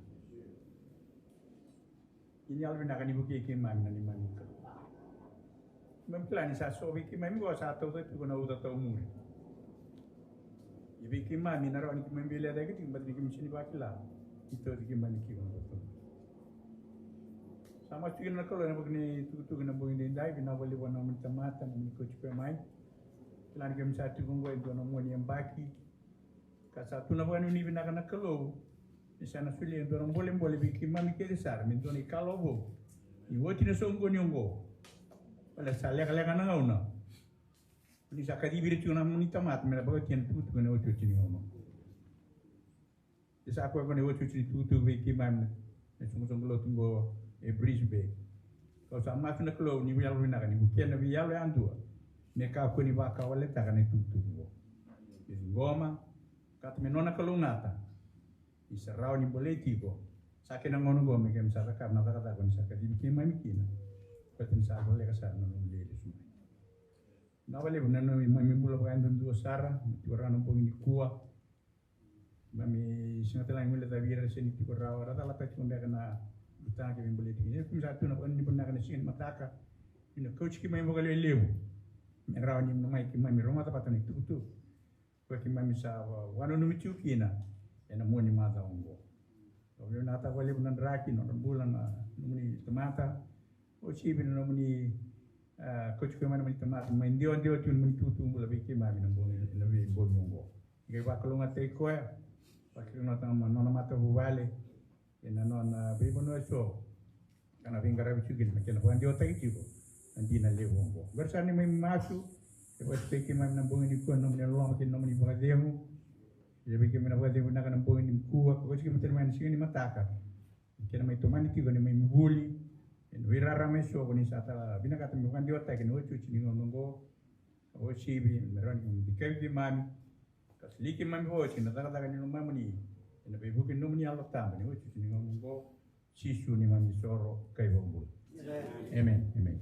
Ia ni yalovinaka ni vukei keimami na neimami Kalou. Keimami kila ni sa so vei keimami qo sa tauca tiko na uca taumuri. Ia vei keimami na rawa ni keimami veiliutaki tiko baleta ni keimami sega ni vakila ni tauci keimami kina na uca taumuri. Sa masu tiko na Kalou ena vuku ni tukutuku ena bogi edaidai, vinaka vakalevu vua na nomuni tamata, nomuni kauti koya mai. Kila ni keimami sa tiko oqo e dua na mua ni yabaki, ka sa tu na vakanuinui vinaka na Kalou ni sa na solia e dua na bolebole vei keimami kece sara me dua na ikalawa vou ni oti na soqoni oqo. Baleta sa lekaleka na gauna ni sa kacivi ira tiko na nomuni tamata me na vakatia na tukutuku ena iotioti ni gauna oqo. Ia sa koya qo na iotioti ni tukutuku vei keimami na soqosoqo lotu qo e Brisbane. Kau sa masu na Kalou ni yalovinaka ni vukea na veiyalo yadua me kakua ni vakawaletaka na itukutuku qo. Ia ciqoma, kata me nona kalougata ni sa rawa ni bolei tiko. Sa kena gauna qo me keimami sa cakava na cakacaka ni sa kacivi keimami kina. Baleta ni sa voleka sara na nomu lesu mai. Vinaka vakalevu na neimami bula vakayadudua sara, me tiko rawa na bogi nikua. Keimami sega tale ga ni guilecavi ira era sega ni tiko rawa, ra cala tale tiko beka na ulutaga keimami bolei tiko kina. Ia keimami sa tu na vakanuinui vinaka ena siga ni mataka ni na kauti keimami vakalevu me rawa ni na mai keimami rogoca vata na itukutuku koya keimami sa va, vakananumi tiko kina ena mua ni macawa oqo. Au vinakata vakalevu na draki, na nodra bula na nomuni tamata. Uasivi na nomuni, a, kauti koya mai na nomuni tamata, mai dewadewa tiko na nomuni tukutuku bula vei keimami na bogi, na veibogi oqo. Ni qai vakalougatataki koya, vakalougatataka na nona matavuvale ena nona veivanua eso ka na veiqaravi tiko kina, me kena vakadewataki tiko na dina levu oqo. Qori sara neimami masu, e vakataki keimami na bogi nikua na nomuni loloma kei na nomuni vakacegu. Ia vei keimami na vakacegu vinaka na bogi nikua, ka kauti keimami tale mai na siga ni mataka. Kena mai tomani tiko neimami vuli ena veirarama eso ko ni sa ta vinakata me vakadewataki ena iotioti ni gauna oqo. Uasivi me rawa ni keimami dikevi keimami, ka solia keimami vakaoti na cakacaka ni lomamuni ena veivuke ni nomuni Yalo Tabu ena iotioti ni gauna oqo. Jisu neimami isoro ka iVakabula. Amen. Amen.